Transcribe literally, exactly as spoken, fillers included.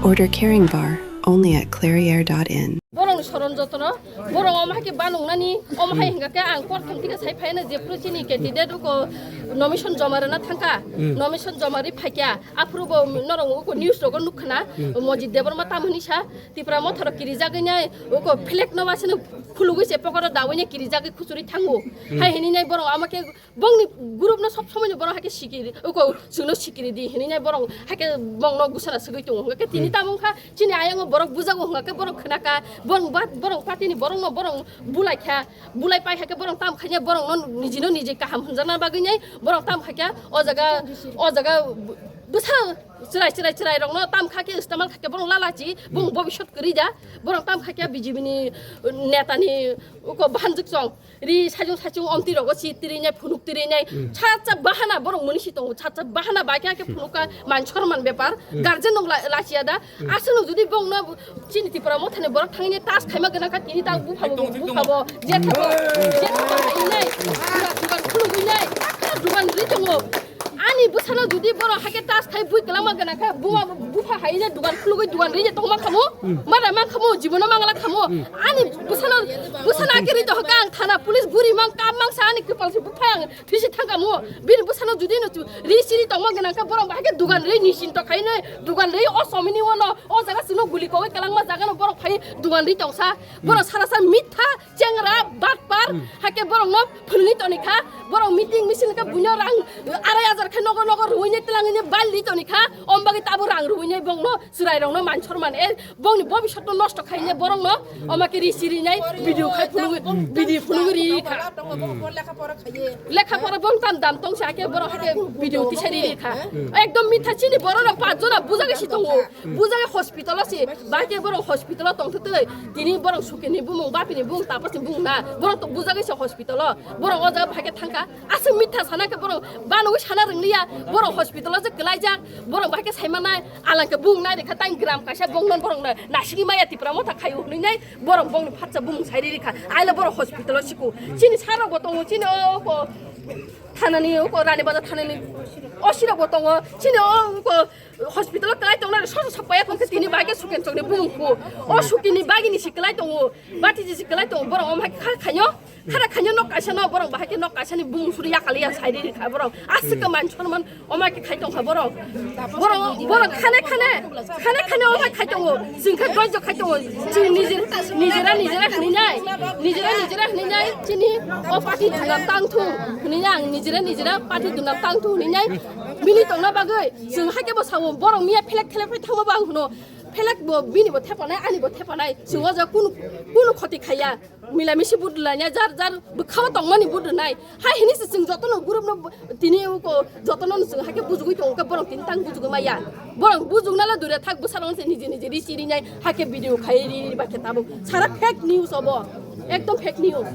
Order Caring Bar, only at clairiere dot in. Borok ni soron jotono, borok omo hai khe banung nani, omo hai hingka khe ang kor thang tika sai phai na jephru chini candidate uko nomination joma rwna thangka, nomination joma ri phaikya, aphuru bo norok uko news rogo nukha na, Mojit Debbarma tam hwnwi sa, Tipra Motha rok kirijagwi nai, uko flag no wasano khulugwi se pokoro dawini kirijagwi khuchuri thango. Hai hini nai borok ama khe bongni group no sob somoi no borok hai khe sikiri, uko chwngno sikiri di hini nai borok hai khe bongno gusara swgwi tongo. Hwnkhe tini tamo wngkha chini ayang o borok bujago hwnkha khe borok khwnaka, borok ba, borok party ni borok no borok bulai kha, bulai pai hai khe borok tam khaina borok no niji no niji kaham hwnjakna bagwi nai borok tam khai kha o jaga, o jaga bwsa chwrai chwrai chwrai rok no tam kha khe istemal kha khe borok lalachi bong bobisot kwrwi da borok tam kha khe B J P ni neta ni uko bahanjwk chong ri sajung sajung omtwi rogo si tiri nai phunuk tiri nai cha cha bahana borok muni si tongo cha cha bahana bai khe phunuk ka man sorman bepar guardian rok la- lachiya da aswk no jodi bong no chini Tipra Motha ni borok thangwi nai tas khaima gwnang kha tini ta bupha bo bupha bo je thabo je thabo hai nai dugan khulugwi nai dugan ri tongo. Ani bwsano jodi borok hakhe tas khai bui kwlangma gwnang khe buma bupha hai je dugan khulugwi dugan ri je tongma khamu, mada man khamu, jibono mangala khamu. Ani bwsano, bwsano hakhe ri tongkha ang thana police buri mang kap mang sa ani kwpal se bupha ang thisi thangkamu. Bini bwsano jodi no chu ri siri tongma gwnang khe borok hakhe dugan ri ni sinto khai nai dugan ri o somini ono o jaga sino guli kogwi kwlangma jaga no borok phai dugan ri tongsa. Borok sara sa mitha Chengra, batpar, hake borok no phwrwngwi toni kha, borok meeting misil khe buino rang arai hajar khe nogo nogo rwui nai twlangwi nai bal di toni kha, om bagwi tabo rang rwui nai bong no chwrai rok no man sorman e bong ni bobisot no nosto khai nai borok no, oma khe ri siri nai video khai phunugwi video phunugwi ri kha. Lekha pora bong tam dam tong sa khe borok hake video tisai ri kha. Ekdom mitha chini borok rok pach jona buja gwi si tongo. Bujagwi hospital o se, bahai khe borok hospital o tongthok twi. Tini borok sukini bumung, bapini bumung, tapasni bumung na. Borok to bujagwi se hospital o. Borok o jaga bahai khe thangkha. Aswk mitha sana khe borok banogwi sana rwngliya. Borok hospital o je kwlaijak. Borok bahai khe saimanai. Alang khe bumung nai rikha tang gram kaisa bongnon borok no nasigwi maya Tipra Motha khaio hwnwi nai. Borok bongni phatsa bumung sai ri rikha. Aile borok hospital o siko. Chini sarok bo tongo, chini o ko thanani o ko Rani Bazar thanani o sirok bo tongo. Chini o ko Hospital o kwlai tongnai sosa sokpaya khe tini bai khe suken chokni bumung kho. O sukini bagini si kwlai tongo. Bati si kwlai tongo. Borok omo hai kha khainyo. Khara khainyo nok kaisa no borok bahai khe nok kaisa ni bumung suri yakali ya sai ri kha borok. Aswk khe man sorman omo hai khe khai tong kha borok. Borok borok khane khane khane khane omo hai khai tongo. Chwng khe doijo khai tongo. Chwng nijera nijera nijera hwnwi nai. Nijera nijera hwnwi nai. Chini o party dunam tang thung hwnwi nai ang nijera nijera party dunam tang thung hwnwi nai. Bini tongna bagwi chwng hakhe bo sao borok miya phelek thelek phai thangma bang hwno phelek bo bini bo thepanai ani bo thepanai chwng o jaga kunu kunu khoti khaiya mila misi budlanya jar jar bwkhao tongmani budlnai hai hini se chwng jotono group no tini uko jotono chwng hakhe bujugwi tongo khe borok tini tang bujugwi maya borok bujukna le dure thak bwsarok se niji niji ri siri nai hakhe video khai ri ri ba khe tabuk sara fake news obo ekdom fake news.